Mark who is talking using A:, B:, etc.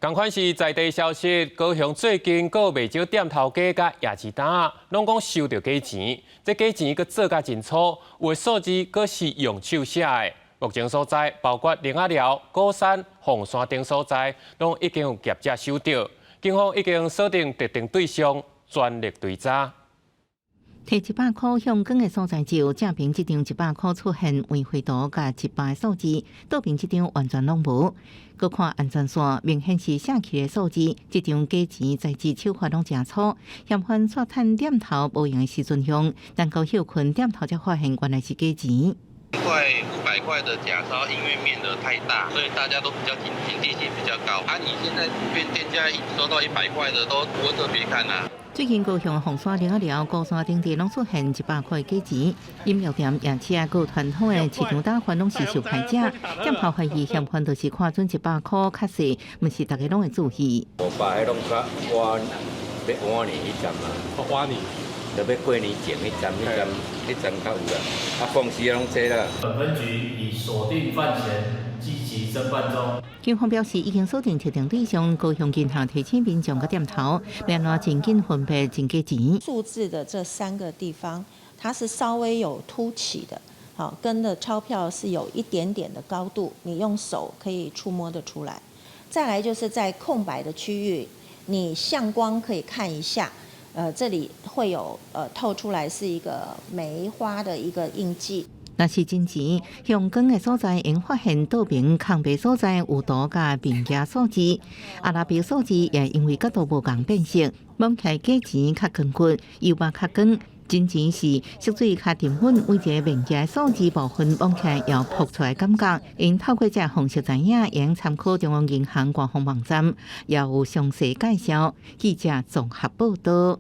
A: 仝款是在地消息，高雄最近閣有袂少店頭家佮夜市檔，攏講收著假錢，這假錢閣做甲真粗，有的數字閣是用手寫的。目前所在包括苓仔寮、鼓山、鳳山等所在，攏已經有業者收著，警方已經鎖定特定對象，全力追查。
B: 提100箍向光的所在就正邊這張100箍出現玫瑰圖佮100數字，倒邊這張完全攏無。閣看安全線，明顯是寫起的數字。這張假錢材質手法攏誠粗，嫌犯煞趁店頭無閒的時陣用，等到歇睏店頭才發現原來是假錢。
C: 塊500塊的假鈔，因為面額太大，所以大家都比較警惕性比較高。啊，你現在普遍店家收到100塊的都不會特別看啦。
B: 最近高雄鳳山苓仔寮、鼓山等地攏出現100塊假錢，飲料店、夜市啊，閣傳統的市場打販攏是受害者。店頭懷疑嫌犯就是看準一百箍較細，毋是逐家攏會注意。
D: 500彼攏較晚，欲換年彼站啊。
E: 換年。
D: 就欲過年前彼站，彼站，彼站較有啦。啊，放時攏這啦。
F: 本分局已鎖定犯嫌，積極偵辦中。
B: 警方表示，已經鎖定特定對象，高雄銀行提醒民眾佮店頭，欲按怎真緊分辨真假錢。
G: 數字的這三個地方，它是稍微有凸起的，好，跟的鈔票是有一點點的高度，你用手可以觸摸得出來。再來就是在空白的區域，你向光可以看一下。這裡會有透出來是一個梅花的一個印記。
B: 若是真錢，向光的所在會發現倒邊空白所在有圖佮面額數字，阿拉伯數字也因為角度無仝變色，摸起來假錢較光滑，油肉較光。真錢是色水較沉穩，每一個面額數字部分摸起來有浮出來感覺。𪜶透過這方式知影，會參考中央銀行官方網站，也有詳細介紹。記者綜合報道。